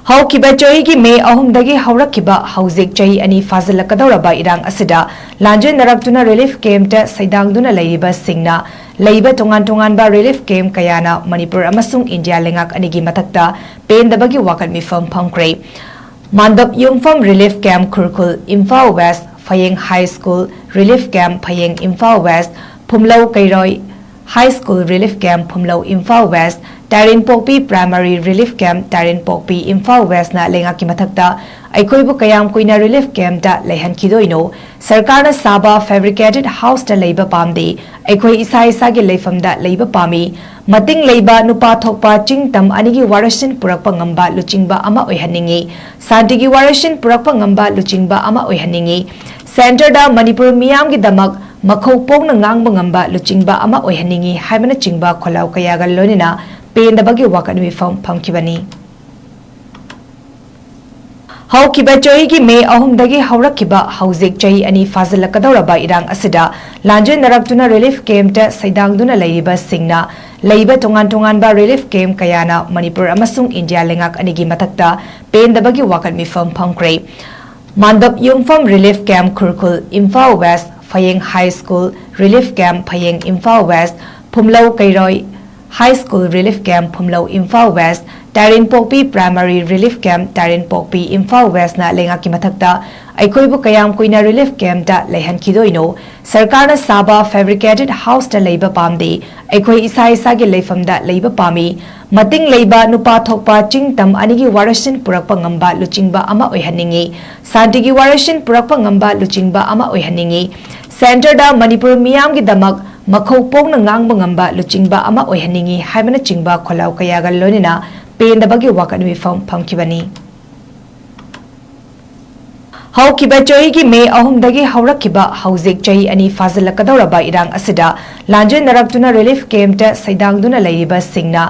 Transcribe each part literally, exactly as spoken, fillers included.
ꯍꯧꯈꯤꯕ ꯆꯍꯤꯒꯤ ꯃꯦ ꯑꯍꯨꯝꯗꯒꯤ ꯍꯧꯔꯛꯈꯤꯕ ꯍꯧꯖꯤꯛ ꯆꯍꯤ ꯑꯅꯤ ꯐꯥꯖꯤꯜꯂꯛꯀꯗꯧꯔꯕ ꯏꯔꯥꯡ ꯑꯁꯤꯗ ꯂꯥꯟꯖꯦꯟꯅꯔꯛꯇꯨꯅ ꯔꯤꯂꯤꯐ ꯀꯦꯝꯞꯇ ꯁꯩꯗꯥꯡꯗꯨꯅ ꯂꯩꯔꯤꯕꯁꯤꯡꯅ ꯂꯩꯕ ꯇꯣꯉꯥꯟ ꯇꯣꯉꯥꯟꯕ ꯔꯤꯂꯤꯐ ꯀꯦꯝꯞ ꯀꯌꯥꯅ ꯃꯅꯤꯄꯨꯔ ꯑꯃꯁꯨꯡ ꯏꯟꯗꯤꯌꯥ ꯂꯩꯉꯥꯛ ꯑꯅꯤꯒꯤ ꯃꯊꯛꯇ ꯄꯦꯟꯗꯕꯒꯤ ꯋꯥꯀꯠ ꯃꯤꯐꯝ ꯐꯝꯈ꯭ꯔꯦ꯫ ꯃꯥꯟꯗꯞ ꯌꯨꯝꯐꯝ relief camp Khurkhul, Imphal west, Phayeng high school relief camp Phayeng, Imphal west, Phumlou Keiroi high school relief camp Phumlou, Imphal west, Tarinpokpi primary relief camp Tarinpokpi, Imphal ꯋꯦꯁ꯭ꯠꯅ ꯂꯩꯉꯥꯛꯀꯤ ꯃꯊꯛꯇ ꯑꯩꯈꯣꯏꯕꯨ ꯀꯌꯥꯝ ꯀꯨꯏꯅ ꯔꯤꯂꯤꯐ ꯀꯦꯝꯞꯇ ꯂꯩꯍꯟꯈꯤꯗꯣꯏꯅꯣ? ꯁꯔꯀꯥꯔꯅ ꯁꯥꯕ ꯐꯦꯕ꯭ꯔꯤꯀꯦꯇꯦꯗ ꯍꯥꯎꯁꯇ ꯂꯩꯕ ꯄꯥꯝꯗꯦ꯫ ꯑꯩꯈꯣꯏ ꯏꯁꯥ ꯏꯁꯥꯒꯤ ꯂꯩꯐꯝꯗ ꯂꯩꯕ ꯄꯥꯝꯃꯤ꯫ ꯃꯇꯤꯡ ꯂꯩꯕ ꯅꯨꯄꯥ ꯊꯣꯛꯄ ꯆꯤꯡ ꯇꯝ ꯑꯅꯤꯒꯤ ꯋꯥꯔꯣꯏꯁꯤꯟ ꯄꯨꯔꯛꯄ ꯉꯝꯕ ꯂꯨꯆꯤꯡꯕ ꯑꯃ ꯑꯣꯏꯍꯟꯅꯤꯡꯏ꯫ ꯁꯥꯟꯇꯤꯒꯤ ꯋꯥꯔꯣꯏꯁꯤꯟ ꯄꯨꯔꯛꯄ ꯉꯝꯕ ꯂꯨꯆꯤꯡꯕ ꯑꯃ ꯑꯣꯏꯍꯟꯅꯤꯡꯏ꯫ ꯁꯦꯟꯇꯔꯗ ꯃꯅꯤꯄꯨꯔ ꯃꯤꯌꯥꯝꯒꯤꯗꯃꯛ ꯃꯈꯧ ꯄꯣꯛꯅ ꯉꯥꯡꯕ ꯉꯝꯕ ꯂꯨꯆꯤꯡꯕ ꯑꯃ ꯑꯣꯏꯍꯟꯅꯤꯡꯏ ꯍꯥꯏꯕꯅꯆꯤꯡꯕ ꯈꯣꯜꯂꯥꯎ ꯀꯌꯥꯒ ꯂꯣꯏꯅꯅ ꯄꯦꯟꯗꯕꯒꯤ ꯋꯥꯀꯠ ꯃꯤꯐꯝ ꯐꯝꯈꯤꯕꯅꯤ꯫ ꯍꯧꯈꯤꯕ ꯆꯍꯤꯒꯤ ꯃꯦ ꯑꯍꯨꯝꯗꯒꯤ ꯍꯧꯔꯛꯈꯤꯕ ꯍꯧꯖꯤꯛ ꯆꯍꯤ ꯑꯅꯤ ꯐꯥꯖꯤꯜꯂꯛꯀꯗꯧꯔꯕ ꯏꯔꯥꯡ ꯑꯁꯤꯗ ꯂꯥꯟꯖꯦꯟꯅꯔꯛꯇꯨꯅ ꯔꯤꯂꯤꯐ ꯀꯦꯝꯞꯇ ꯁꯩꯗꯥꯡꯗꯨꯅ ꯂꯩꯔꯤꯕꯁꯤꯡꯅ ꯂꯩꯕ ꯇꯣꯉꯥꯟ ꯇꯣꯉꯥꯟꯕ ꯔꯤꯂꯤꯐ ꯀꯦꯝꯞ ꯀꯌꯥꯅ ꯃꯅꯤꯄꯨꯔ ꯑꯃꯁꯨꯡ ꯏꯟꯗꯤꯌꯥ ꯂꯩꯉꯥꯛ ꯑꯅꯤꯒꯤ ꯃꯊꯛꯇ ꯄꯦꯟꯗꯕꯒꯤ ꯋꯥꯀꯠ ꯃꯤꯐꯝ ꯐꯝꯈ꯭ꯔꯦ꯫ ꯃꯥꯟꯗꯞ ꯌꯨꯝꯐꯝ relief camp Khurkhul, Imphal west, Phayeng high school relief camp Phayeng, Imphal west, Phumlou Keiroi high school relief camp Phumlou, Imphal west, Tarinpokpi primary relief camp Tarinpokpi, Imphal ꯋꯦꯁ꯭ꯠꯅ ꯂꯩꯉꯥꯛꯀꯤ ꯃꯊꯛꯇ ꯑꯩꯈꯣꯏꯕꯨ ꯀꯌꯥꯝ ꯀꯨꯏꯅ ꯔꯤꯂꯤꯐ ꯀꯦꯝꯞꯇ ꯂꯩꯍꯟꯈꯤꯗꯣꯏꯅꯣ? ꯁꯔꯀꯥꯔꯅ ꯁꯥꯕ ꯐꯦꯕ꯭ꯔꯤꯀꯦꯇꯦꯗ ꯍꯥꯎꯁꯇ ꯂꯩꯕ ꯄꯥꯝꯗꯦ꯫ ꯑꯩꯈꯣꯏ ꯏꯁꯥ ꯏꯁꯥꯒꯤ ꯂꯩꯐꯝꯗ ꯂꯩꯕ ꯄꯥꯝꯃꯤ꯫ ꯃꯇꯤꯡ ꯂꯩꯕ ꯅꯨꯄꯥ ꯊꯣꯛꯄ ꯆꯤꯡ ꯇꯝ ꯑꯅꯤꯒꯤ ꯋꯥꯔꯣꯏꯁꯤꯟ ꯄꯨꯔꯛꯄ ꯉꯝꯕ ꯂꯨꯆꯤꯡꯕ ꯑꯃ ꯑꯣꯏꯍꯟꯅꯤꯡꯏ꯫ ꯁꯥꯟꯇꯤꯒꯤ ꯋꯥꯔꯣꯏꯁꯤꯟ ꯄꯨꯔꯛꯄ ꯉꯝꯕ ꯂꯨꯆꯤꯡꯕ ꯑꯃ ꯑꯣꯏꯍꯟꯅꯤꯡꯏ꯫ ꯁꯦꯟꯇꯔꯗ ꯃꯅꯤꯄꯨꯔ ꯃꯤꯌꯥꯝꯒꯤꯗꯃꯛ ꯃꯈꯧ ꯄꯣꯛꯅ ꯉꯥꯡꯕ ꯉꯝꯕ ꯂꯨꯆꯤꯡꯕ ꯑꯃ ꯑꯣꯏꯍꯟꯅꯤꯡꯏ ꯍꯥꯏꯕꯅꯆꯤꯡꯕ ꯈꯣꯜꯂꯥꯎ ꯀꯌꯥꯒ ꯂꯣꯏꯅꯅ ꯄꯦꯟꯗꯕꯒꯤ ꯋꯥꯀꯠ ꯃꯤꯐꯝ ꯐꯝꯈꯤꯕꯅꯤ꯫ ꯍꯧꯈꯤꯕ ꯆꯍꯤꯒꯤ ꯃꯦ ꯑꯍꯨꯝꯗꯒꯤ ꯍꯧꯔꯛꯈꯤꯕ ꯍꯧꯖꯤꯛ ꯆꯍꯤ ꯑꯅꯤ ꯐꯥꯖꯤꯜꯂꯛꯀꯗꯧꯔꯕ ꯏꯔꯥꯡ ꯑꯁꯤꯗ ꯂꯥꯟꯖꯦꯟꯅꯔꯛꯇꯨꯅ ꯔꯤꯂꯤꯐ ꯀꯦꯝꯞꯇ ꯁꯩꯗꯥꯡꯗꯨꯅ ꯂꯩꯔꯤꯕꯁꯤꯡꯅ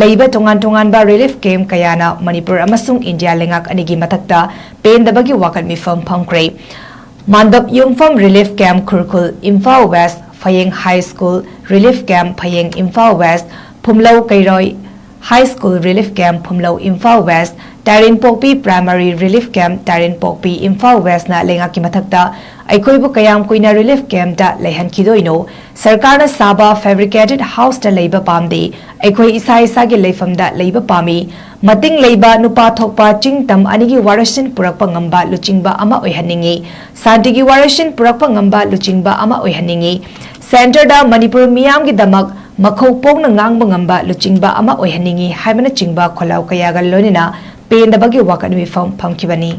ꯂꯩꯕ ꯇꯣꯉꯥꯟ ꯇꯣꯉꯥꯟꯕ ꯔꯤꯂꯤꯐ ꯀꯦꯝꯞ ꯀꯌꯥꯅ ꯃꯅꯤꯄꯨꯔ ꯑꯃꯁꯨꯡ ꯏꯟꯗꯤꯌꯥ ꯂꯩꯉꯥꯛ ꯑꯅꯤꯒꯤ ꯃꯊꯛꯇ ꯄꯦꯟꯗꯕꯒꯤ ꯋꯥꯀꯠ ꯃꯤꯐꯝ ꯐꯝꯈ꯭ꯔꯦ꯫ ꯃꯥꯟꯗꯞ ꯌꯨꯝꯐꯝ relief camp Khurkhul, Imphal west, Phayeng high school relief camp Phayeng, Imphal west, Phumlou Keiroi High School Relief Camp Phumlou Imphal west, Tarinpokpi Primary Relief Camp Tarinpokpi Imphal ꯋꯦꯁꯅ ꯂꯩꯉꯥꯛꯀꯤ ꯃꯊꯛꯇ ꯑꯩꯈꯣꯏꯕꯨ ꯀꯌꯥꯝ ꯀꯨꯏꯅ relief campꯇ ꯂꯩꯍꯟꯈꯤꯗꯣꯏꯅꯣ? ꯁꯔꯀꯥꯔꯅ ꯁꯥꯕ fabricated houseꯇ ꯂꯩꯕ ꯄꯥꯝꯗꯦ꯫ ꯑꯩꯈꯣꯏ ꯏꯁꯥ ꯏꯁꯥꯒꯤ ꯂꯩꯐꯝꯗ ꯂꯩꯕ ꯄꯥꯝꯃꯤ꯫ ꯃꯇꯤꯡ ꯂꯩꯕ ꯅꯨꯄꯥ ꯊꯣꯛꯄ ꯆꯤꯡ ꯇꯝ ꯑꯅꯤꯒꯤ ꯋꯥꯔꯣꯏꯁꯤꯟ ꯄꯨꯔꯛꯄ ꯉꯝꯕ ꯂꯨꯆꯤꯡꯕ ꯑꯃ ꯑꯣꯏꯍꯟꯅꯤꯡꯏ꯫ ꯁꯥꯟꯇꯤꯒꯤ ꯋꯥꯔꯣꯏꯁꯤꯟ ꯄꯨꯔꯛꯄ ꯉꯝꯕ ꯂꯨꯆꯤꯡꯕ ꯑꯃ ꯑꯣꯏꯍꯟꯅꯤꯡꯏ꯫ Centreꯗ ꯃꯅꯤꯄꯨꯔ ꯃꯤꯌꯥꯝꯒꯤꯗꯃꯛ ꯃꯈꯧ ꯄꯣꯛꯅ ꯉꯥꯡꯕ ꯉꯝꯕ ꯂꯨꯆꯤꯡꯕ ꯑꯃ ꯑꯣꯏꯍꯟꯅꯤꯡꯏ ꯍꯥꯏꯕꯅꯆꯤꯡꯕ ꯈꯣꯜꯂꯥꯎ ꯀꯌꯥꯒ ꯂꯣꯏꯅꯅ ꯄꯦꯟꯗꯕꯒꯤ ꯋꯥꯀꯠ ꯃꯤꯐꯝ ꯐꯝꯈꯤꯕꯅꯤ꯫